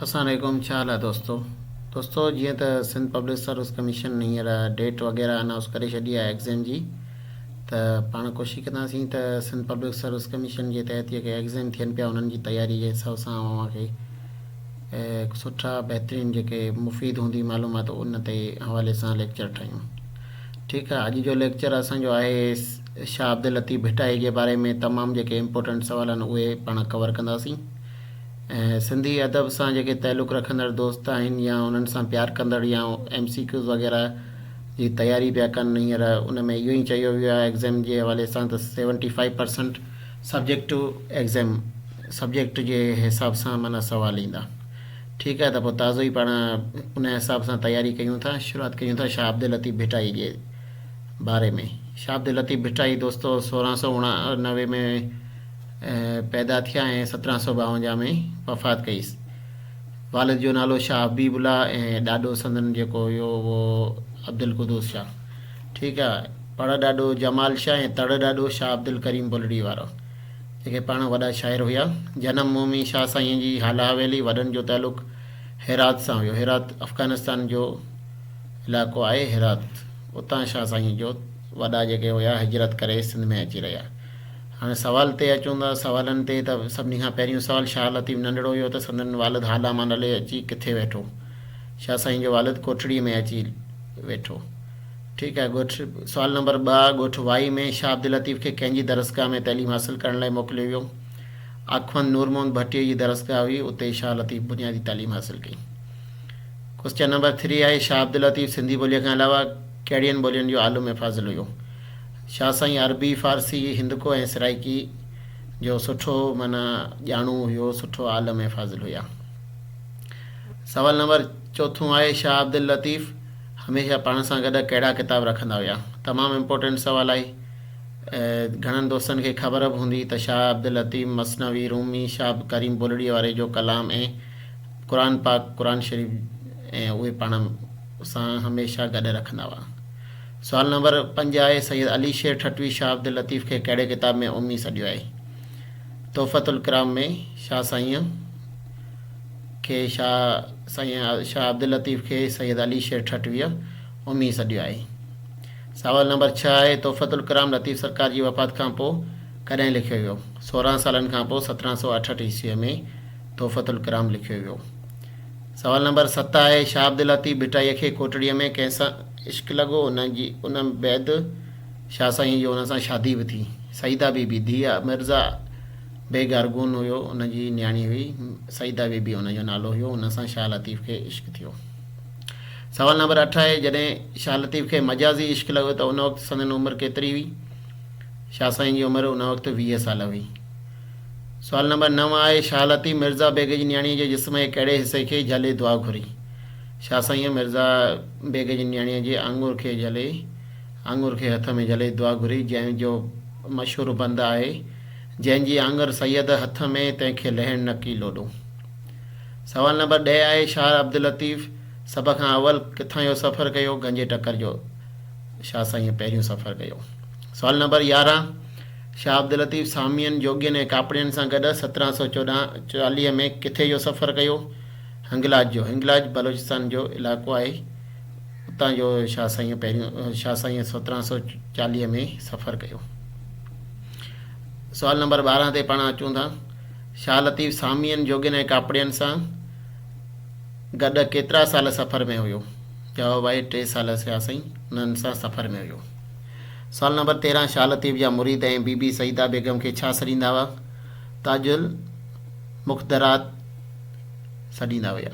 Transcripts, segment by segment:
اسلام عليڪم ڇا حال آهي دوستو دوستو جيئن ته سنڌ پبلڪ سروس ڪميشن هينئر ڊيٽ وغيره انائونس ڪري ڇڏي آهي ايگزام جي ته پاڻ ڪوشش ڪنداسين ته سنڌ پبلڪ سروس ڪميشن جي تحت جيڪي ايگزام ٿين پيا انهن جي تياري جي حساب سان اوهان کي سٺا بهترين جيڪي مفيد هوندي معلومات ان تي حوالي سان ليڪچر ٺاهيون ٺيڪ آهي اڄ جو ليڪچر اسان جو آهي شاهه عبداللطيف ڀٽائي جي باري ۾ تمام جيڪي امپورٽنٽ سوال آهن اهي پاڻ ڪور ڪنداسين ۽ سنڌي ادب سان جيڪي تعلق رکندڙ دوست آهن يا انهن سان پيار ڪندڙ يا ايم سي ڪيوز وغيره جي تياري پيا ڪن هينئر ان ۾ اهو ئي چيو ويو آهي ايگزيم جي حوالي سان ته seventy five percent subjective exam subject جي حساب سان معنيٰ سوال ايندا ٺيڪ آهي ته پوء تازو ئي پاڻ ان حساب سان تياري ڪيون ٿا شروعات ڪيون ٿا شاهه عبداللطيف ڀٽائي جي باري ۾ شاهه عبداللطيف ڀٽائي دوستو سورهن سو اڻانوي ۾ پيدا ٿيا ۽ 1752 ۾ وفات ڪئي. والد جو نالو شاهه حبيب الله ۽ ڏاڏو سندن جيڪو هيو اهو عبدالقدوس شاهه. ٺيڪ آ. پڙ ڏاڏو جمال شاهه ۽ تڙ ڏاڏو شاهه عبدالڪريم بلڙي وارو. جيڪي پاڻ وڏا شاعر هيا. جنم ڀومي شاهه سائينء جي هالا حويلي، وڏن جو تعلق هرات سان هيو. هرات افغانستان جو علائقو آهي هرات. اتان شاهه سائينء جو وڏا جيڪي هيا هجرت ڪري سنڌ ۾ اچي رهيا. هاڻي سوال تي اچون ٿا، سوالن تي ته سڀني کان پهريون سوال شاهه لطيف ننڍڙو هيو ته سندن والد هالا مان نلي اچي ڪٿي ويٺو؟ شاهه سائين جو والد ڪوٺڙيء ۾ اچي ويٺو. ٺيڪ آهي ڳوٺ سوال نمبر 2 ڳوٺ وائي ۾ شاهه عبداللطيف کي ڪنهن جي درسگاهه ۾ تعليم حاصل ڪرڻ لاء موڪليو ويو؟ آخوند نور محمد ڀٽيء جي درسگاهه هئي، اتي شاهه لطيف بنيادي تعليم حاصل ڪئي. ڪوسچن نمبر ٿري آهي شاهه عبداللطيف سنڌي ٻوليء کان علاوه ڪهڙين ٻولين جو عالم ۽ فاضل هيو؟ شاهه سائين عربي، فارسي، هندڪو ۽ سرائيڪي جو سٺو معنيٰ ڄاڻو هيو، سٺو عالم ۽ فاضل هيا. سوال نمبر چوٿون آهي شاهه عبداللطيف هميشه پاڻ سان گڏ ڪهڙا ڪتاب رکندا هيا؟ تمام امپورٽنٽ سوال آهي. گهڻن دوستن کي خبر به هوندي ته شاهه عبداللطيف مثنوي رومي، شاهه ڪريم بلڙيء واري جو ڪلام ۽ قرآن پاڪ، قرآن شريف ۽ اهي پاڻ سان هميشه گڏ رکندا هئا. سوال نمبر 5 آهي، سيد علي شير ٺٽوي شاهه عبداللطيف کي ڪهڙي ڪتاب ۾ امي سڏيو آهي؟ تحفة الڪرام ۾ شاهه سائينء کي شاهه سائين شاهه عبداللطيف کي سيد علي شير ٺٽويء امي سڏيو آهي. سوال نمبر 6 آهي، تحفة الڪرام لطيف سرڪار جي وفات کان پوء ڪڏهن لکيو ويو؟ 16 سالن کان پوء 1768 عيسويء ۾ تحفة الڪرام لکيو ويو. سوال نمبر 7 آهي، شاهه عبداللطيف ڀٽائيء کي ڪوٽڙيء ۾ ڪنهن سان عشق لڳو؟ ان جي ان بعد شاهه سائينء جي ان سان شادي به ٿي. سعيده بي بي، ڌيء مرزا بيگ ارغون هيو، ان جي نياڻي هئي. سعيده بي بي ان جو نالو هيو. ان سان شاهه لطيف کي عشق ٿيو. سوال نمبر 8 آهي، جڏهن شاهه لطيف کي مجازي عشق لڳو ته ان وقت سندن عمر ڪيتري هئي؟ شاهه سائين جي عمر ان وقت 20 سال هئي. سوال نمبر 9 آهي، شاهه لطيف مرزا بيگ جي نياڻيء جي جسم جي ڪهڙي حصي کي جهلي دعا گهري؟ شاهه سائينء مرزا بيگ جي نياڻيء جي آڱر کي جهلي آڱر کي هٿ ۾ جهلي دعا گهري، جنهن جو مشهور بند آهي، جنهن جي آڱر سيد هٿ ۾، تنهن کي لهڻ نه ڪي لوڏو. سوال نمبر 10 آهي، شاهه عبداللطيف سڀ کان اول ڪٿان جو سفر ڪيو؟ گنجي ٽڪر جو شاهه سائينء پهريون سفر ڪيو. سوال نمبر 11، شاهه عبداللطيف سامين، جوڳين ۽ ڪاپڙين سان گڏ 1740 ۾ ڪٿي جو سفر ڪيو؟ هنگلاج جو. هنگلاج بلوچستان جو علائقو آهي. اتان جو شاهه سائينء پهريون شاهه سائينء 1740 ۾ سفر ڪيو. سوال نمبر 12 تي پاڻ اچون ٿا. شاهه لطيف سامين، جوڳين ۽ ڪاپڙين سان گڏ ڪيترا سال سفر ۾ هيو؟ جواب آهي ٽي سال شاهه سائين انهن سان سفر ۾ هيو. سوال نمبر 13 شاهه لطيف جا مريد ۽ بي بي سعيده بيگم کي ڇا سڏيندا هئا؟ تاج المخدرات سڏيندا هيا.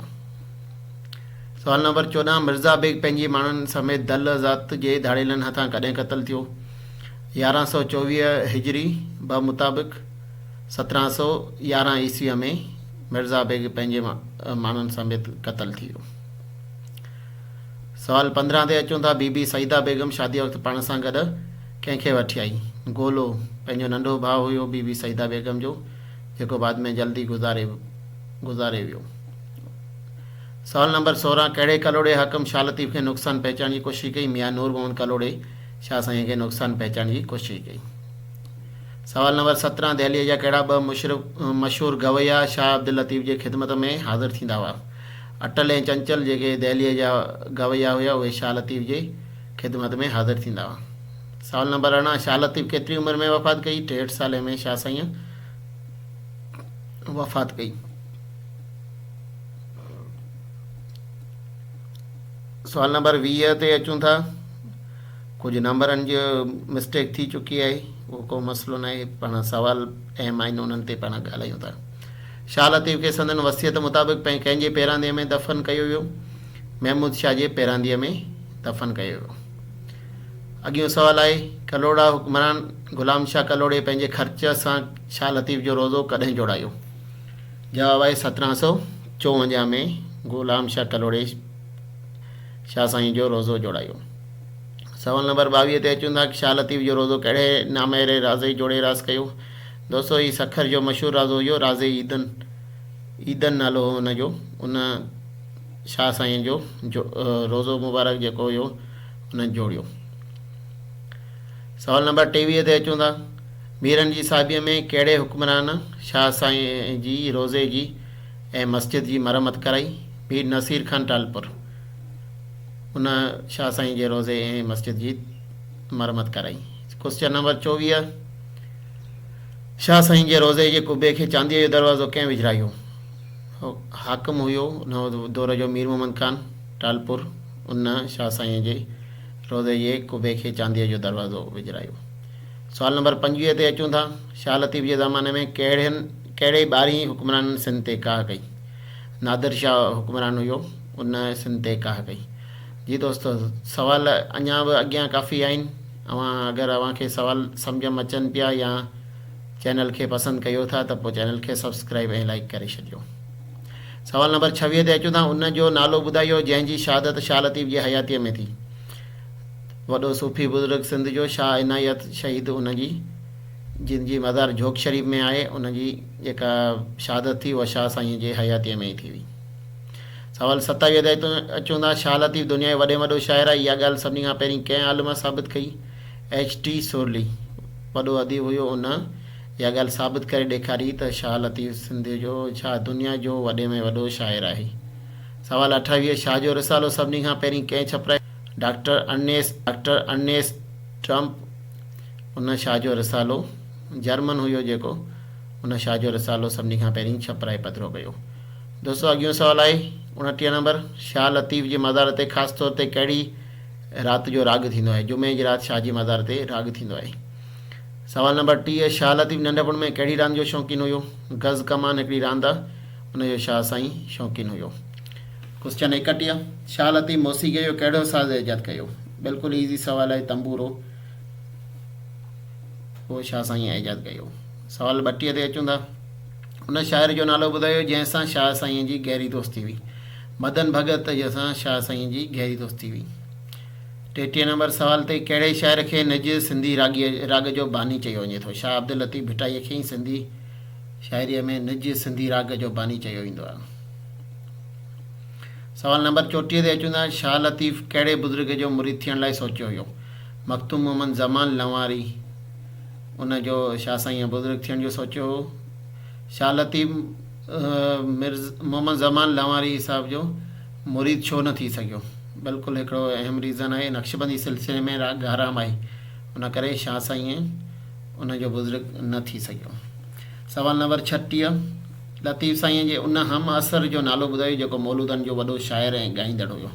سوال نمبر 14 مرزا بيگ پنهنجي ماڻهن سميت دل ذات جي ڌاڙيلن هٿان ڪڏهن قتل ٿيو؟ 1124 هجري بمطابق 1711 عيسويء ۾ مرزا بيگ پنهنجي ماڻهن سميت قتل ٿي ويو. سوال 15 تي اچون ٿا، بي بي سعيده بيگم شاديء وقت پاڻ سان گڏ ڪنهن کي وٺي آئي؟ گولو، پنهنجو ننڍو ڀاء هيو بي بي سعيده بيگم جو، جيڪو بعد ۾ جلدي گذاري گذاري ويو. سوال نمبر 16 ڪهڙي ڪلهوڙي حاڪم شاهه لطيف کي نقصان پهچائڻ جي ڪوشش ڪئي؟ ميان نور محمد ڪلهوڙي شاهه سائينء کي نقصان پهچائڻ جي ڪوشش ڪئي. سوال نمبر 17 دهليء جا ڪهڙا ٻه مشهور گويا شاهه عبداللطيف جي خدمت ۾ حاضر ٿيندا هئا؟ اٽل ۽ چنچل جيڪي دهليء جا گويا هيا اهي شاهه لطيف جي خدمت ۾ حاضر ٿيندا هئا. سوال نمبر 18 شاهه لطيف ڪيتري عمر ۾ وفات ڪئي؟ 63 سالي ۾ شاهه سائينء وفات ڪئي. سوال نمبر 20 تي اچون ٿا. ڪجهه نمبرن جي مسٽيڪ ٿي چڪي آهي اهو ڪو مسئلو ناهي پاڻ سوال اهم آهن انهن تي پاڻ ڳالهايون ٿا. شاهه لطيف کي سندن وصيت مطابق ڪنهن جي پيرانديء ۾ دفن ڪيو ويو؟ محمود شاهه جي پيرانديء ۾ دفن ڪيو ويو. اڳيون سوال آهي، ڪلهوڙا حڪمران غلام شاهه ڪلهوڙي پنهنجي خرچ سان شاهه لطيف جو روضو ڪڏهن جوڙايو؟ جواب آهي 1754 ۾ غلام شاهه ڪلهوڙي شاهه سائين جو روضو جوڙايو. سوال نمبر 22 تي اچون ٿا شاهه لطيف جو روضو ڪهڙي ناميري رازي جوڙي راس ڪيو؟ دوستو هي سکر جو مشهور رازو هيو رازي عيدن عيدن نالو هو ان جو ان شاهه سائين جو روضو مبارڪ جيڪو هيو ان جوڙيو. سوال نمبر 23 تي اچون ٿا ميرن جي صاحبيء ۾ ڪهڙي حڪمران شاهه سائين جي روضي جي ۽ مسجد جي مرمت ڪرائي؟ مير نصير خان ٽالپر ان شاهه سائين جي روضي ۽ مسجد جي مرمت ڪرائي. ڪوسچن نمبر 24 شاهه سائين جي روضي جي قبي کي چانديء جو دروازو ڪنهن وجهرايو؟ حاڪم هيو ان دور جو مير محمد خان ٽالپر ان شاهه سائين جي روضي جي قبي کي چانديء جو دروازو وجهرايو. سوال نمبر 25 تي اچون ٿا. شاهه لطيف جي زماني ۾ ڪهڙين ڪهڙي ٻارهين حڪمرانن سنڌ تي ڪاهه ڪئي؟ نادر شاهه حڪمران هيو ان سنڌ تي ڪاهه ڪئي. جي دوستو سوال اڃا به اڳيان ڪافي آهن اوهان اگر اوهان کي سوال سمجهه م اچن پيا يا چينل کي پسند ڪيو ٿا ته پوء چينل کي سبسڪرائب ۽ لائيڪ ڪري ڇڏيو. سوال نمبر 26 تي اچون ٿا ان جو نالو ٻڌايو جنهن جي شهادت شاهه لطيف جي حياتيء ۾ ٿي. وڏو صوفي بزرگ سنڌ جو شاهه عنايت شهيد ان جي جن جي مزار جهوڪ شريف ۾ آهي ان جي جيڪا شهادت ٿي اها شاهه سائين جي حياتيء ۾ ئي ٿي هئي. سوال 27 تي اچون ٿا شاهه لطيف دنيا جو وڏي ۾ وڏو شاعر آهي اها ڳالهه سڀني کان پهرين ڪنهن عالم ثابت ڪئي؟ ايڇ ٽي سورلي وڏو اديب هيو ان اها ڳالهه ثابت ڪري ڏيکاري ته شاهه لطيف سنڌ جو ڇا دنيا جو وڏي ۾ وڏو شاعر آهي. سوال 28 شاهه جو رسالو سڀني کان پهرين ڪنهن ڇپرايو؟ ڊاڪٽر ارنيسٽ ٽرمپ ان شاهه جو رسالو جرمن هيو جيڪو ان شاهه جو رسالو سڀني کان پهرين ڇپرائي پڌرو ڪيو. دوستو اڳيون سوال آهي 29 نمبر شاهه لطيف جي مزار تي خاص طور تي ڪهڙي رات جو راڳ ٿيندو آهي؟ جمعي جي رات شاهه جي مزار تي راڳ ٿيندو آهي. سوال نمبر 30 شاهه لطيف ننڍپڻ ۾ ڪهڙي راند جو شوقين هيو؟ گز ڪمان هڪڙي راند آهي ان جو شاهه سائين شوقين هيو. ڪوسچن 31 شاهه لطيف موسيقيء جو ڪهڙو ساز ايجاد ڪيو؟ بلڪل ايزي سوال آهي تنبورو اهو شاهه سائين ايجاد ڪيو. سوال 32 تي اچون ٿا. ان شاعر جو نالو ٻڌايو جنهن سان شاهه سائين جي گهري دوستي هئي. مدن ڀڳت جي سان شاهه سائين جي گهري دوستي هئي. 33 نمبر سوال تي ڪهڙي شاعر کي نج سنڌي راڳيء راڳ جو باني چيو وڃي ٿو؟ شاهه عبداللطيف ڀٽائيء کي ئي سنڌي شاعريء ۾ نج سنڌي راڳ جو باني چيو ويندو آهي. سوال نمبر 34 تي اچون ٿا شاهه لطيف ڪهڙي بزرگ جو مريد ٿيڻ لاء سوچيو هيو؟ مخدوم محمد زمان لنواري ان جو شاهه سائينء بزرگ ٿيڻ جو سوچيو هو. شاهه لطيف مرز محمد زمان لنواري صاحب جو مريد ڇو نه ٿي سگهيو؟ بلڪل هڪڙو اهم ريزن آهي نقشبندي سلسلي ۾ راڳ حرام آهي ان ڪري شاهه سائينء ان جو بزرگ نه ٿي سگهيو. سوال نمبر 36 لطيف سائينء جي ان هم عصر جو نالو ٻڌايو جيڪو مولودن جو وڏو شاعر ۽ ڳائيندڙ هيو.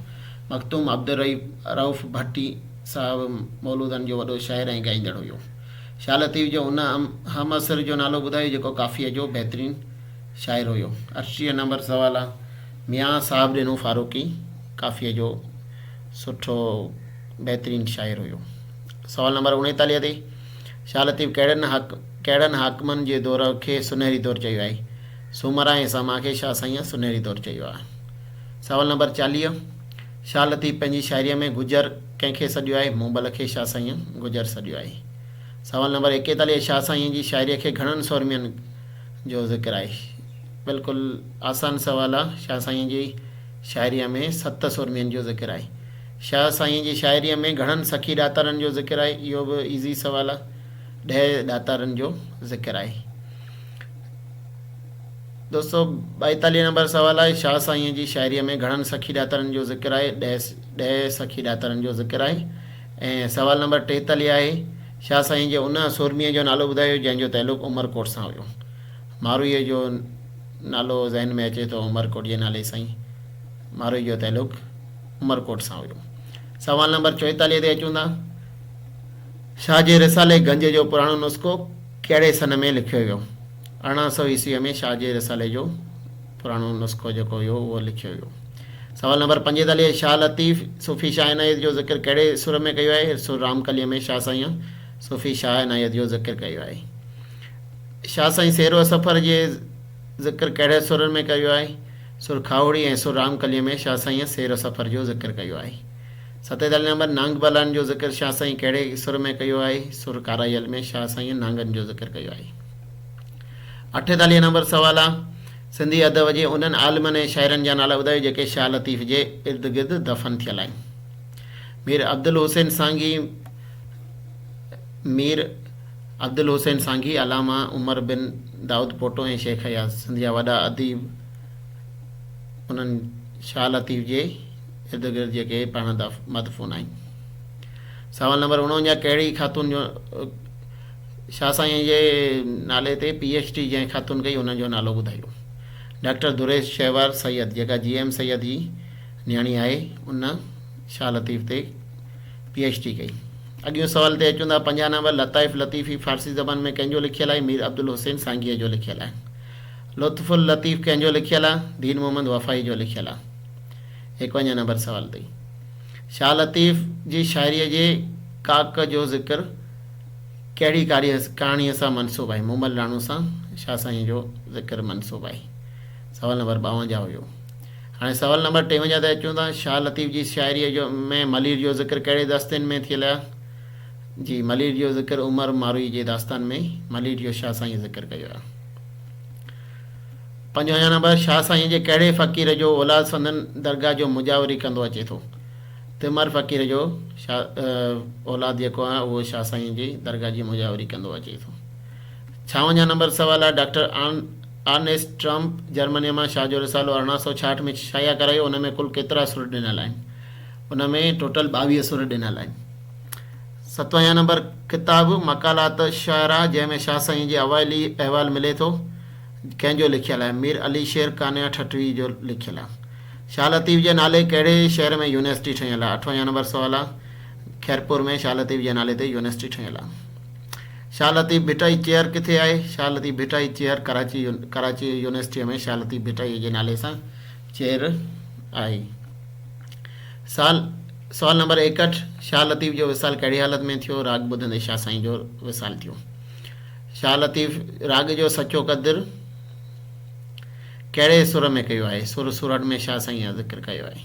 مخدوم عبدالرئوف ڀٽي صاحب مولودن جو وڏو شاعر ۽ ڳائيندڙ هيو. شاهه لطيف جو ان همعصر جو نالو ٻڌايو جيڪو ڪافيء جو بهترين شاعر هيو. 38 نمبر سوال آ ميان صاحب ڏنو فاروقي ڪافيء جو سٺو بهترين شاعر هيو. سوال نمبر 39 تي شاهه لطيف ڪهڙن ڪهڙن حاڪمن جي دور کي سنهري دور چيو آهي؟ سومرا ۽ سما کي شاهه سائينء سنهري دور چيو آهي. سوال نمبر 40 شاهه لطيف پنهنجي شاعريء ۾ گجر ڪنهن کي سڏيو آهي؟ مومل کي شاهه سائينء گجر سڏيو آهي. سوال نمبر 41 شاهه سائينء جي شاعريء کي گهڻن سورمين جو ذڪر آهي؟ بلڪل آسان سوال آهي. شاهه سائينء جي شاعريء ۾ ست سورمين جو ذڪر آهي. شاهه سائينء جي شاعريء ۾ گهڻن سخي ڏاتارن جو ذڪر آهي؟ اهو به ايزي سوال آهي. ڏهه ڏاتارن جو ذڪر آهي. دوستو 42 نمبر سوال آهي شاهه سائينء جي شاعريء ۾ گهڻن سخي ڏاتارن جو ذڪر آهي؟ ڏهه سخي ڏاتارن جو ذڪر آهي. ۽ سوال نمبر 43 آهي شاهه سائينء جي ان سورميء جو نالو ٻڌايو جنهن جو تعلق عمرڪوٽ سان هيو. مارويء جو نالو ذهن ۾ اچي ٿو عمرڪوٽ جي نالي سان ئي ماروي جو تعلق عمرڪوٽ سان هيو. سوال نمبر 44 تي اچون ٿا. شاهه جي رسالي گنج جو پراڻو نسخو ڪهڙي سن ۾ لکيو ويو؟ 1800 عيسويء ۾ شاهه جي رسالي جو پراڻو نسخو جيڪو هيو اهو لکيو ويو. سوال نمبر 45 شاهه لطيف صوفي شاهه عنايت جو ذڪر ڪهڙي سر ۾ ڪيو آهي؟ سر رامڪليء ۾ شاهه سائينء صوفي شاهه عنايت جو ذڪر ڪيو آهي. شاهه سائين سير و سفر جي ذڪر ڪهڙي سرن ۾ ڪيو آهي؟ سر کاهوڙي ۽ سر رامڪليء ۾ شاهه سائينء سير و سفر جو ذڪر ڪيو آهي. 47 نمبر نانگ بلان جو ذڪر شاهه سائين ڪهڙي سر ۾ ڪيو آهي؟ سر ڪارايل ۾ شاهه سائينء نانگن جو ذڪر ڪيو آهي. 48 نمبر سوال آ، سنڌي ادب جي انهن عالمن ۽ شاعرن جا نالا ٻڌايو جيڪي شاهه لطيف جي ارد گرد دفن ٿيل آهن. مير عبدالحسين سانگي، مير عبدالحسين سانگي، علامه عمر بن دائود پوٽو ۽ شيخ اياز سنڌ جا وڏا اديب انهن شاهه لطيف جي ارد گرد جيڪي پاڻ مدفون آهن. سوال نمبر 49 ڪهڙي خاتون جو شاهه سائين جي نالي تي پي ايڇ ڊي جنهن خاتون ڪئي ان جو نالو ٻڌايو. ڊاڪٽر دريش شهوار سيد جيڪا جي ايم سيد جي نياڻي آهي ان شاهه لطيف تي پي ايڇ ڊي ڪئي. اڳيون سوال تي اچون ٿا 50 نمبر لطائف لطيفي فارسي زبان ۾ ڪنهن جو لکيل آهي؟ مير عبدالحسين سانگيء جو لکيل آهي. لطف اللطيف ڪنهن جو لکيل آهي؟ دين محمد وفائي جو لکيل آهي. 51 نمبر سوال تي شاهه لطيف جي شاعريء جي ڪاڪ جو ذڪر ڪهڙي ڪهاڻيء سان منسوب آهي؟ مومل راڻو سان شاهه سائينء جو ذڪر منسوب آهي. سوال نمبر 52 هيو. هاڻي سوال نمبر 53 تي اچون ٿا. شاهه لطيف جي شاعريء جو ۾ ملير جو ذڪر ڪهڙي داستين ۾ ٿيل آهي؟ جي ملير جو ذڪر عمر ماروي جي داستان ۾ ملير جو شاهه سائينء ذڪر ڪيو آهي. 55 نمبر، شاهه سائينء جي ڪهڙي فقير جو اولاد سندن درگاهه جو مجاوري ڪندو اچي ٿو؟ تمر فقير جو اولاد جيڪو آهي اهو شاهه سائينء جي درگاهه جي مجاوري ڪندو اچي ٿو. 56 نمبر سوال آهي، ڊاڪٽر آرنيسٽ ٽرمپ جرمنيء مان شاهه جو رسالو 1866 ۾ شايع ڪرايو، ان ۾ ڪل ڪيترا سر ڏنل آهن؟ ان ۾ ٽوٽل 22 سر ڏنل آهن. 57 نمبر ڪتاب مقالات الشعراء جنهن ۾ شاهه سائينء جي اوائلي احوال ملي ٿو، ڪنهن جو لکيل آهي؟ مير علي شير قانع ٺٽوي جو لکيل آهي. شاهه لطيف جي نالي ڪهڙي شهر ۾ يونيورسٽي ٺهيل آهي؟ 58 نمبر سوال آهي. خيرپور ۾ شاهه لطيف جي نالي تي يونيورسٽي ٺهيل آهي. شاهه لطيف ڀٽائي چيئر ڪٿي آهي؟ شاهه لطيف ڀٽائي چيئر ڪراچي ڪراچي يونيورسٽيء ۾ شاهه لطيف ڀٽائيء جي نالي سان چيئر آهي. سال سوال نمبر 61 شاهه لطيف جو وصال ڪهڙي حالت ۾ ٿيو؟ راڳ ٻڌندي شاهه سائين جو وصال ٿيو. شاهه لطيف راڳ جو سچو قدر ڪهڙي سر ۾ ڪيو آهي؟ سر سورٺ ۾ شاهه سائين ذڪر ڪيو آهي.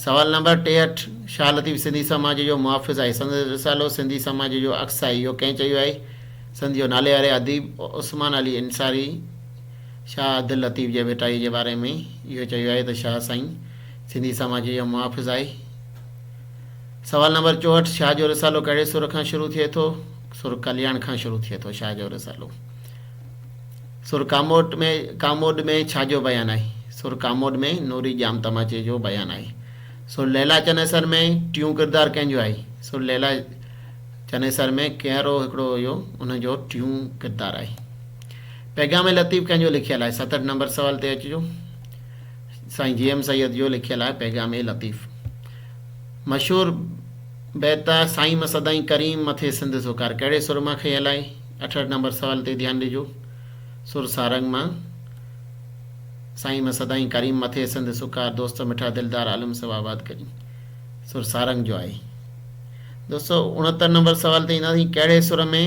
سوال نمبر 63 شاهه لطيف سنڌي سماج جو محافظ آهي. سندس رسالو سنڌي سماج جو عڪس آهي. اهو ڪنهن چيو آهي؟ سنڌ جو ناليواري اديب عثمان علي انصاري شاهه عبداللطيف جي ڀٽائيء جي باري ۾ اهو چيو آهي ته شاهه سائين سنڌي سماج جو محافظ آهي. سوال نمبر 64 شاهه جو رسالو ڪهڙي سر کان شروع ٿئي ٿو؟ سر ڪلياڻ کان شروع ٿئي ٿو شاهه جو رسالو. سر ڪاموٽ ۾ ڪاموڏ ۾ ڇا جو بيان آهي؟ سر ڪاموڏ ۾ نوري ڄام تماچي جو بيان آهي. سر ليلا چنيسر ۾ ٽيون ڪردار ڪنهن جو آهي؟ سر ليلا چنيسر ۾ ڪيهرو هڪڙو هيو ان جو ٽيون ڪردار آهي. پيغام لطيف ڪنهن جو لکيل آهي؟ 67 نمبر سوال تي اچجو. سائين جي ايم سيد جو لکيل آهي پيغام لطيف. مشهور بيت سائين م سدائين ڪريم مٿي سنڌ سڪار ڪهڙي سر مان کنيل آهي؟ 68 نمبر سوال تي ڌيان ڏجو. سر سارنگ مان سائين م سدائين ڪريم مٿي سنڌ سڪار دوست مٺا دلدار عالم سڀ آباد ڪرين سر سارنگ جو آهي. دوستو 69 نمبر سوال تي اينداسين ڪهڙي سر ۾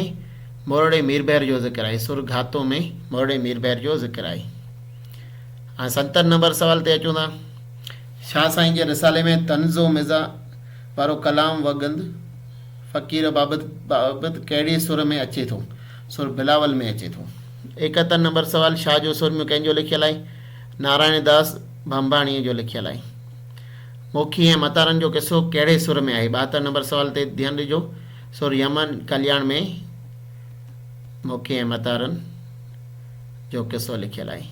مورڙي ميربحر جو ذڪر آهي؟ سر گهاتو ۾ مورڙي ميربحر جو ذڪر آهي. هاڻي 70 نمبر سوال تي اچون ٿا. شاهه سائين جي رسالي ۾ طنز و مزاح وارو ڪلام وڳند فقير بابت بابت ڪهڙي سر ۾ اچي ٿو؟ سر بلاول ۾ اچي ٿو. 71 نمبر سوال شاهه جو سرميون ڪنهن جو لکيل آهي؟ نارائڻ داس ڀمڀاڻيء جو لکيل آهي. موکي ۽ متارن جو قصو ڪهڙي سر ۾ آهي؟ 72 نمبر سوال تي ڌيان ڏجو. سر يمن ڪلياڻ ۾ موکي ۽ متارن جو قصو لکيل آهي.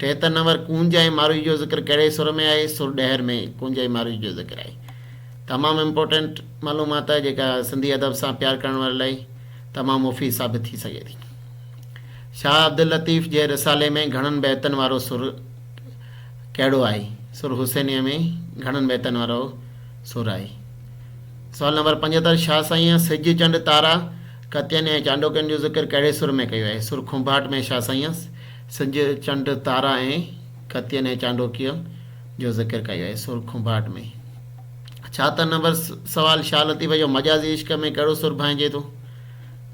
73 نمبر ڪونج ۽ ماروي جو ذڪر ڪهڙي سر ۾ آهي؟ سر ڏهر ۾ ڪونج ۽ ماروي جو ذڪر آهي. تمام امپورٽنٽ معلومات آهي جيڪا سنڌي ادب سان پيار ڪرڻ وارن لاء تمام مفيد ثابت ٿي سگهي ٿي. شاهه عبداللطيف جي رسالي ۾ گهڻن بيتن وارو سر ڪهڙو آهي؟ سر حسينيء ۾ گهڻن بيتن وارو سر آهي. سوال نمبر 75 شاهه سائينء سج، چنڊ، تارا، ڪتين ۽ چانڊوڪين جو ذڪر ڪهڙي سر ۾ ڪيو آهي؟ سر کنڀاٽ ۾ شاهه سائينء سج، چنڊ، تارا ۽ ڪتين ۽ چانڊوڪيء جو ذڪر ڪيو آهي. سر کنڀاٽ ۾. 76 نمبر سوال شاهه لطيف جو مجازي عشق ۾ ڪهڙو سر ڀانئجي ٿو؟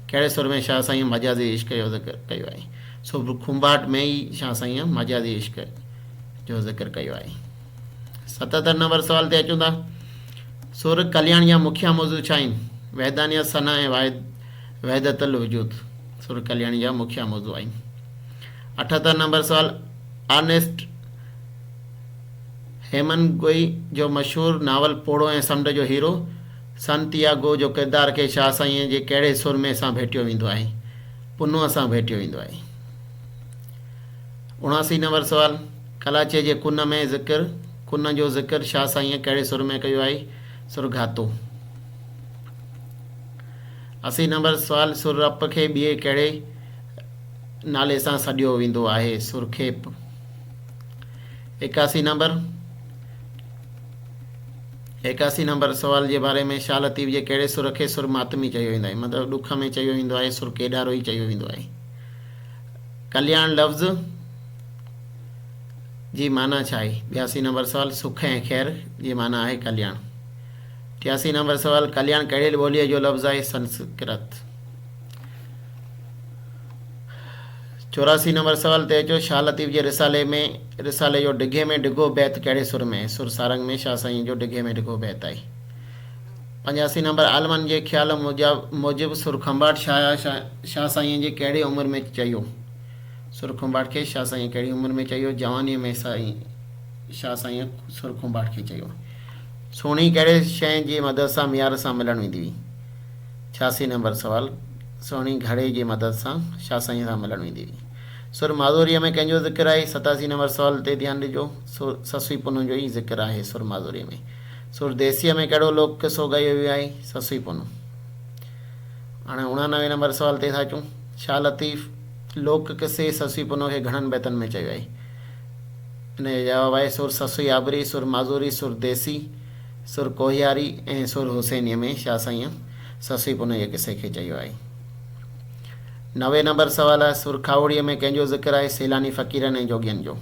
ڪهڙي سر ۾ شاهه سائينء مجازي عشق جو ذڪر ڪيو آهي؟ سر کنڀاٽ ۾ ئي شاهه سائينء مجازي عشق جو ذڪر ڪيو آهي. 77 نمبر سوال تي اچون ٿا. سر ڪلياڻ جا مکيه موضوع ڇا آهن؟ وحدانيت، ثنا ۽ واحد وحدت الوجود سر ڪلياڻي جا مکيه موضوع آهن. 78 نمبر سوال آرنيسٽ هيمنگوي جو مشهور ناول پوڙهو ۽ سمنڊ جو هيرو سانتياگو جو ڪردار کي شاهه سائينء جي ڪهڙي سرمي سان ڀيٽيو ويندو آهي؟ پنهونء سان ڀيٽيو ويندو آهي. 79 نمبر سوال، ڪلاچيء جي ڪن ۾ ذڪر، ڪن جو ذڪر شاهه سائينء ڪهڙي سر ۾ ڪيو آهي؟ سر گهاتو. 80 نمبر سوال، سر رپ کي ٻئي ڪهڙي نالي سان سڏيو ويندو آهي؟ سر کيپ. 81 نمبر 81 نمبر سوال جي باري ۾ شاهه لطيف جي ڪهڙي سر کي سر ماتمي چيو ويندو آهي؟ مطلب ڏک ۾ چيو ويندو آهي، سر ڪيڏارو ئي چيو ويندو آهي. ڪلياڻ لفظ جي معنيٰ ڇا آهي؟ 82 نمبر سوال سک ۽ خير جي معنيٰ آهي ڪلياڻ. 83 نمبر سوال ڪلياڻ ڪهڙي ٻوليء جو لفظ آهي؟ سنسڪرت. 84 نمبر سوال تي اچو شاهه لطيف جي رسالي ۾ رسالي جو ڊگهي ۾ ڊگهو بيت ڪهڙي سر ۾ آهي؟ سر سارنگ ۾ شاهه سائينء جو ڊگهي ۾ ڊگهو بيت آهي. 85 نمبر عالمن جي خيال موجب سر کنڀاٽ شاهه شاهه سائينء جي ڪهڙي عمر ۾ چيو؟ سر کنڀاٽ کي شاهه سائينء ڪهڙي عمر ۾ چيو؟ جوانيء ۾ سائين شاهه سائينء سر کنڀاٽ کي چيو. سهڻي ڪهڙي شيء جي مدد سان ميار سان ملڻ ويندي هئي؟ 86 نمبر سوال، سهڻي گهڙي جي مدد سان شاهه سائينء سان ملڻ ويندي هئي. سر معذوريء ۾ ڪنهن جو ذڪر آهي؟ 87 نمبر سوال تي ڌيان ڏجو. سر سسئي پنهون جو ئي ذڪر آهي سر معذوريء ۾. سر ديسيء ۾ ڪهڙو لوڪ قصو ڳايو ويو آهي؟ سسئي پنهون. هاڻي 89 نمبر سوال تي ٿا اچون. شاهه لطيف لوڪ قصي سسئي پنهون کي گهڻن بيتن ۾ چيو آهي؟ ان جو جواب آهي سر سسئي آبري، سر معذوري، سر ديسي، سر ڪوهياري ۽ سر حسينيء ۾ شاهه سائينء سسئي پنهون جي قصي کي چيو آهي. 90 نمبر سوال آهي، سر کاهوڙيء ۾ ڪنهن جو ذڪر آهي؟ سيلاني فقيرن ۽ جوڳين جو.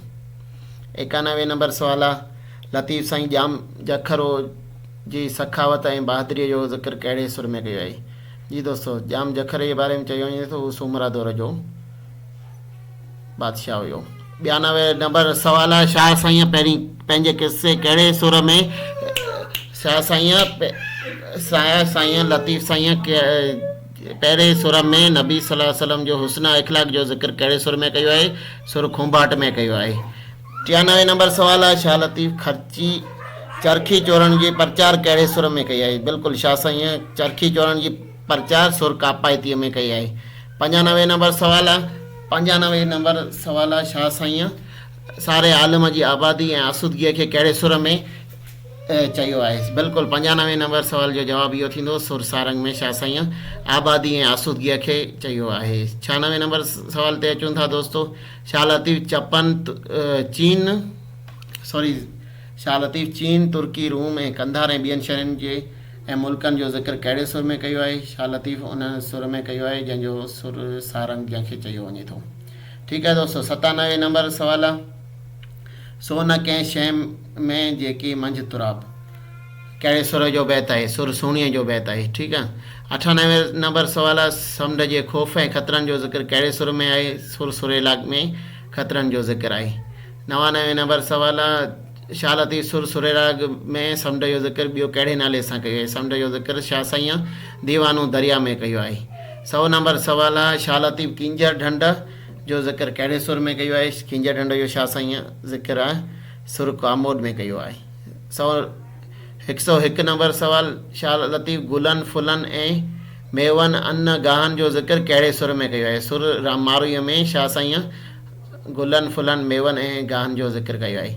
91 نمبر سوال آهي، لطيف سائين ڄام جکرو جي سخاوت ۽ بهادريء جو ذڪر ڪهڙي سر ۾ ڪيو آهي؟ جي دوستو، ڄام جکري جي باري ۾ چيو وڃي ٿو، هو سومرا دور جو بادشاهه هيو. 92 نمبر سوال آهي، شاهه سائينء پهرين پنهنجي قصي ڪهڙي سر ۾ شاهه سائينء شاهه سائينء لطيف سائينء پهرين سر ۾ نبي صلي الله عليه وسلم جو حسن اخلاق جو ذڪر ڪهڙي سر ۾ ڪيو آهي؟ سر کونڀاٽ ۾ ڪيو آهي. 93 نمبر سوال آهي، شاهه لطيف خرچي چرخي چورڻ جي پرچار ڪهڙي سر ۾ ڪئي آهي؟ بلڪل شاهه سائينء چرخي چورڻ جي پرچار سر ڪاپائتيء ۾ ڪئي آهي. 95 نمبر سوال آ. 95 نمبر سوال آ، شاهه سائينء ساري عالم جي آبادي ۽ آسودگيء کي ڪهڙي سر ۾ چيو آهي؟ بلڪل 95 نمبر سوال جو جواب اهو ٿيندو، سر سارنگ ۾ شاهه سائينء آبادي ۽ آسودگيء کي چيو آهي. 96 نمبر سوال تي اچون ٿا دوستو، شاهه لطيف چپن چين سوري شاهه لطيف چين، ترڪي، روم ۽ قنڌار ۽ ٻين شهرن جي ۽ ملڪن جو ذڪر ڪهڙي سر ۾ ڪيو آهي؟ شاهه لطيف ان سر ۾ ڪيو آهي جنهن جو سر سارنگ جنهن کي چيو وڃي ٿو. ٺيڪ آهي دوستو 97 نمبر سوال آهي سو نه ڪنهن شيء ۾ جيڪي منجهه تراب ڪهڙي سر جو بيت آهي؟ سر سهڻيء جو بيت آهي. ٺيڪ آهي 98 نمبر سوال آهي سمنڊ جي خوف ۽ خطرن جو ذڪر ڪهڙي سر ۾ آهي؟ سر سريلاڪ ۾ خطرن جو ذڪر آهي. 99 نمبر سوال آهي شاهه لطيف سر سريراڳ ۾ سمنڊ جو ذڪر ٻيو ڪهڙي نالي سان ڪيو آهي؟ سمنڊ جو ذڪر شاهه سائينء ديوانو دريا ۾ ڪيو آهي. 100 نمبر سوال آهي، شاهه لطيف ڪينجهر ڍنڍ جو ذڪر ڪهڙي سر ۾ ڪيو آهي؟ ڪينجهر ڍنڍ جو شاهه سائينء ذڪر سر ڪاموڏ ۾ ڪيو آهي. 101 نمبر سوال، شاهه لطيف گلن، ڦلن ۽ ميون، ان، گاهن جو ذڪر ڪهڙي سر ۾ ڪيو آهي؟ سر مارويء ۾ شاهه سائينء گلن، ڦلن، ميون ۽ گاهن جو ذڪر ڪيو آهي.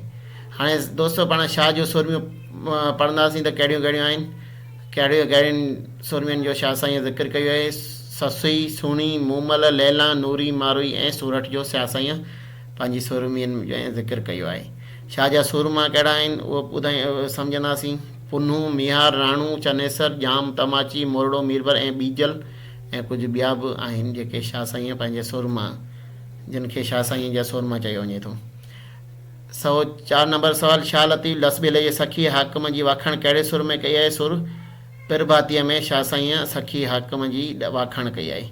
هاڻي دوستو پاڻ شاهه جون سورميون پڙهنداسين ته ڪهڙيون ڪهڙيون آهن. ڪهڙين ڪهڙين سورمين جو شاهه سائينء ذڪر ڪيو آهي. سسئي، سهڻي، مومل، ليلان، نوري، ماروئي ۽ سورٺ جو شاهه سائينء پنهنجي سورمين ۾ ذڪر ڪيو آهي. شاهه جا سورما ڪهڙا آهن، اهو ٻڌائي سمجهنداسين. پنهون، ميهار، راڻو، چنيسر، ڄام تماچي، مورڙو ميربر ۽ ٻيجل ۽ ڪجهه ٻيا به آهن، جيڪي شاهه سائينء پنهنجي سورما، جن کي شاهه سائينء جا سورما چيو وڃي ٿو. 104 نمبر سوال، شاهه لطيف لسٻيلي جي سخي حاڪم جي واکاڻ ڪهڙي سر ۾ ڪئي آهي؟ سر پرڀاتيء ۾ شاهه سائينء سخي حاڪم جي واکاڻ ڪئي آهي.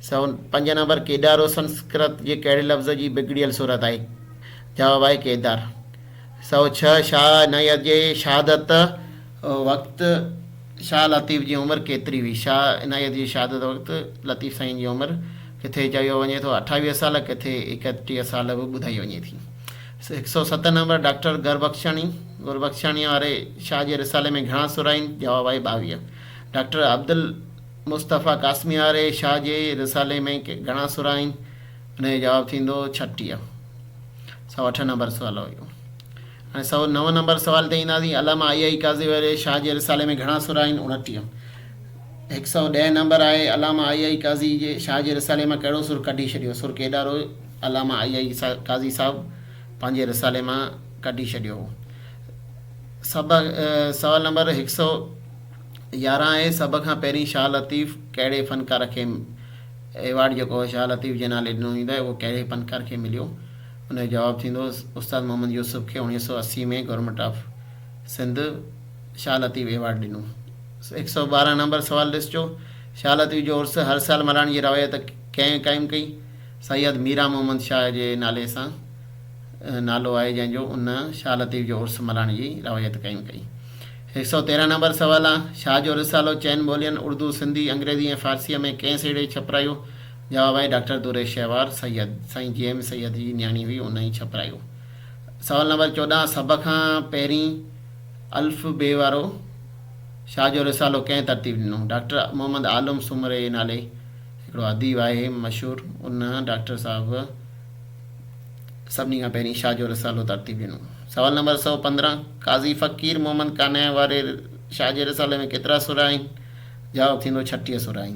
105 نمبر، ڪيڏارو سنسڪرت جي ڪهڙي لفظ جي بگڙيل صورت آهي؟ جواب آهي ڪيدار. 106، شاهه عنايت جي شهادت وقت شاهه لطيف جي عمر ڪيتري هئي؟ شاهه عنايت جي شهادت وقت لطيف سائين جي عمر ڪٿي چيو وڃي ٿو 28 سال ڪٿي 31 سال به ٻڌائي وڃي ٿي. 107 نمبر ڊاڪٽر گربخشاڻي گربخشاڻيء واري شاهه جي رسالي ۾ گهڻا سر آهن؟ جواب آهي 22. ڊاڪٽر عبدالمصطفيٰ قاسمي واري شاهه جي رسالي ۾ گهڻا سر آهن؟ ان جو جواب ٿيندو 36. 108 نمبر سوال هو اهو. هاڻي 109 نمبر سوال تي اينداسين. علامه آئي آئي قاضي واري شاهه جي رسالي ۾ گهڻا سر آهن؟ 29. 110 نمبر آهي علامه آئي آئي قاضي جي شاهه جي رسالي مان ڪهڙو سر ڪڍي ڇڏيو؟ سر ڪيڏارو علامه آئي آئي قاضي صاحب پنهنجي رسالي مان ڪڍي ڇڏيو هو. سڀ سوال نمبر 111 آهي سڀ کان پهرين شاهه لطيف ڪهڙي فنڪار کي ايوارڊ جيڪو شاهه لطيف جي نالي ڏنو ويندو آهي اهو ڪهڙي فنڪار کي مليو؟ ان جو جواب ٿيندو استاد محمد يوسف کي 1980 ۾ government of Sindh Shah Latif award ڏنو. 112 نمبر سوال ڏسجو شاهه لطيف جو عرس هر سال ملهائڻ جي روايت ڪنهن قائم ڪئي؟ سيد ميران محمد شاهه جي نالي سان نالو آهي جنهن جو ان شاهه لطيف جو عرس ملهائڻ جي روايت قائم ڪئي. 113 نمبر سوال آ، شاهه جو رسالو چئن ٻولين اردو، سنڌي، انگريزي ۽ فارسيء ۾ ڪنهن سهيڙي ڇپرايو؟ جواب آهي ڊاڪٽر دوريش شهوار سيد، سائين جي ايم سيد جي نياڻي هئي ان ئي ڇپرايو. سوال نمبر 14 سڀ کان پهرين الف بي وارو شاهه جو رسالو ڪنهن ترتيب ڏنو؟ ڊاڪٽر محمد عالم سومري جي نالي هڪڙو اديب آهي مشهور ان ڊاڪٽر صاحب سڀني کان پهرين شاهه جو رسالو ترتيب ڏنو. سوال نمبر 115، قاضي فقير محمد قانع واري شاهه جي رسالي ۾ ڪيترا سر آهن؟ جواب ٿيندو 36 سر آهن.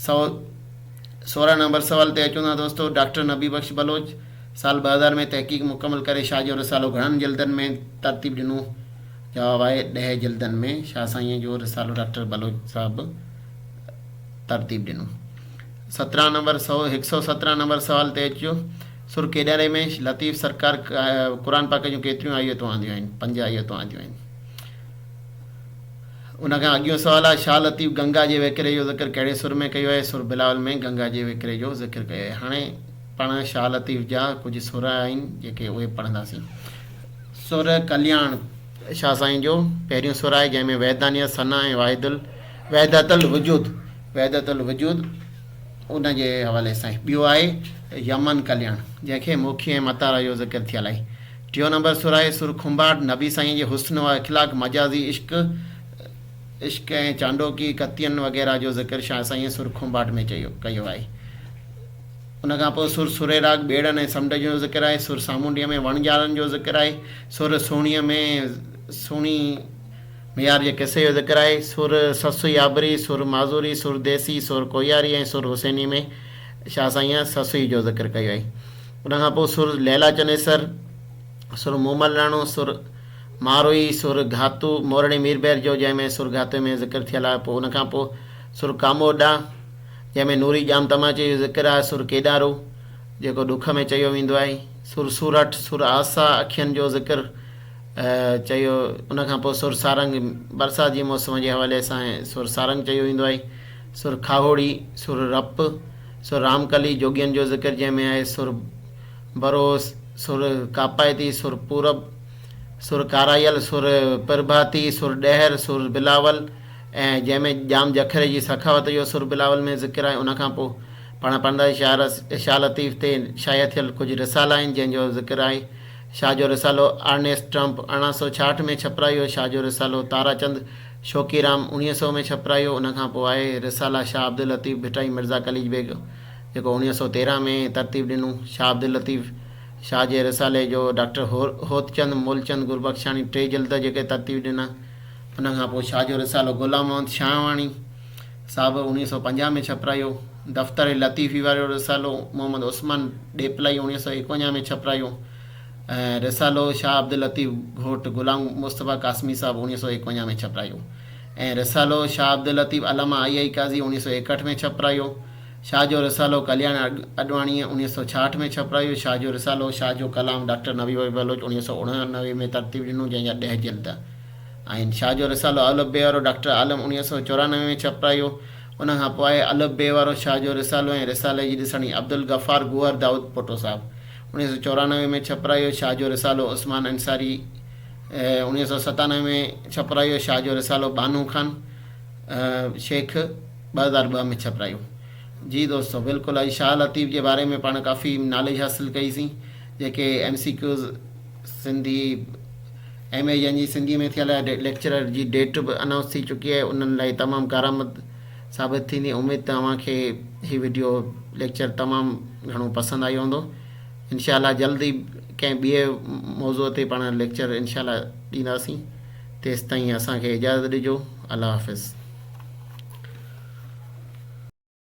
116 نمبر سوال تي اچون ٿا دوستو، ڊاڪٽر نبي بخش بلوچ سال 2000 ۾ تحقيق مڪمل ڪري شاهه جو رسالو گهڻن جلدن ۾ ترتيب ڏنو؟ جواب آهي 10 جلدن ۾ شاهه سائينء جو رسالو ڊاڪٽر بلوچ صاحب ترتيب ڏنو. 17 نمبر سو 117 نمبر سوال تي اچجو. سر ڪيڏاري ۾ لطيف سرڪار قرآن پاڪ جون ڪيتريون آيتون آنديون آهن؟ 5 آيتون آنديون آهن. ان کان اڳيون سوال آهي شاهه لطيف گنگا جي وهڪري جو ذڪر ڪهڙي سر ۾ ڪيو آهي؟ سر بلاول ۾ گنگا جي وهڪري جو ذڪر ڪيو آهي. هاڻي پاڻ شاهه لطيف جا ڪجهه سر آهن جيڪي اهي پڙهنداسين. سر ڪلياڻ شاهه سائين جو پهريون سر آهي جنهن ۾ وحدانيت، ثنا ۽ واحد وحدت الوجود، وحدت الوجود، ان جي حوالي سان آهي. ٻيو آهي يمن ڪلياڻ جنهن کي موکي ۽ متارا جو ذڪر ٿيل آهي. ٽيون نمبر سر آهي سر کنڀاٽ، نبي سائين جي حسن و اخلاق، مجازي عشق، عشق ۽ چانڊوڪي، ڪتين وغيره جو ذڪر شاهه سائينء سر کنڀاٽ ۾ چيو ڪيو آهي. ان کان پوء سر سريراڳ ٻيڙن ۽ سمنڊ جو ذڪر آهي. سر سامونڊيء ۾ وڻجارن جو ذڪر آهي. سر سهڻيء ۾ سهڻي ميهار جي قصي جو ذڪر آهي. سر سسئي آبري، سر معذوري، سر ديسي، سر ڪوهياري ۽ سر حسيني ۾ شاهه سائينء سسئي جو ذڪر ڪيو آهي. ان کان پوء سر ليلا چنيسر، سر مومل راڻو، سر ماروئي، سر گهاتو، مورڙي ميربحر جو جنهن ۾ سر گهاتوء ۾ ذڪر ٿيل آهي. پوء ان کان پوء سر ڪاموڏا جنهن ۾ نوري ڄام تماچي جو ذڪر آهي، سر ڪيڏارو جيڪو ڏک ۾ چيو ويندو آهي، سر سورٺ، سر آسا اکين جو ذڪر چيو، ان کان پوء سر سارنگ برسات جي موسم جي حوالي سان سر سارنگ چيو ويندو آهي، سر کاهوڙي، سر رپ، سر رامڪلي جوڳين جو ذڪر جنهن ۾ آهي، سر برو، سر ڪاپائتي، سر پورب، سر ڪارايل، سر پرڀاتي، سر ڏهر، سر بلاول ۽ جنهن ۾ ڄام جکري جي سخاوت جو سر بلاول ۾ ذڪر آهي. ان کان پوء پاڻ پڙهنداسين شاهه لطيف تي شايع ٿيل ڪجهه رسالا آهن جنهن جو ذڪر آهي. شاهه جو رسالو آرنيسٽ ٽرمپ 1866 ۾ ڇپرايو. شاهه جو رسالو تارا چند شوقيرام اوڻيهه سئو ۾ ڇپرايو. ان کان پوء آهي رسالا شاهه عبداللطيف ڀٽائي مرزا قليچ بيگ جيڪو 1913 ۾ ترتيب ڏنو. شاهه عبداللطيف شاهه جي رسالي جو ڊاڪٽر هوتچند مولچند گربخشاڻي ٽي جلد جيڪي ترتيب ڏنا. ان کان پوء شاهه جو رسالو غلام محمد شاهواڻي صاحب 1950 ۾ ڇپرايو. دفتر لطيفي وارو رسالو محمد عثمان ڏيپلائي 1951 ۾ ڇپرايو ۽ رسالو شاهه عبداللطيف گهوٽ غلام مصطفيٰ قاسمي صاحب 1951 ۾ ڇپرايو ۽ رسالو شاهه عبداللطيف علامه آء آء قاضي 1961 ۾ ڇپرايو. شاهه جو رسالو ڪلياڻ اڏواڻيء 1966 ۾ ڇپرايو. شاهه جو رسالو شاهه جو ڪلام ڊاڪٽر نبي بخش بلوچ 1989 ۾ ترتيب ڏنو جنهن جا ڏهه جلد آهن. شاهه جو رسالو الف بي وارو ڊاڪٽر عالم 1994 ۾ ڇپرايو. ان کان پوء آهي الف بي وارو شاهه جو رسالو ۽ رسالي جي ڏسڻي عبدالغفار گوهر دائود پوٽو صاحب 1994 ۾ ڇپرايو. شاهه جو رسالو عثمان انصاري 1997 ۾ ڇپرايو. شاهه جو رسالو ٻانهون خان شيخ 2002 ۾ ڇپرايو. جي دوستو بلڪل اڄ شاهه لطيف جي باري ۾ پاڻ ڪافي ناليج حاصل ڪئي سين جيڪي M C Qs Sindhi M A جن جي سنڌي ۾ ٿيل آهي ليڪچرر جي ڊيٽ به انائونس ٿي چڪي آهي انهن لاء تمام ڪارآمد ثابت ٿيندي اميد ته اوهان کي هي وڊيو ليڪچر تمام گهڻو پسند آيو هوندو انشاء الله جلد ئي ڪنهن ٻئي موضوع تي پاڻ ليڪچر انشاء الله ڏينداسين تيستائين اسان کي اجازت ڏجو الله حافظ.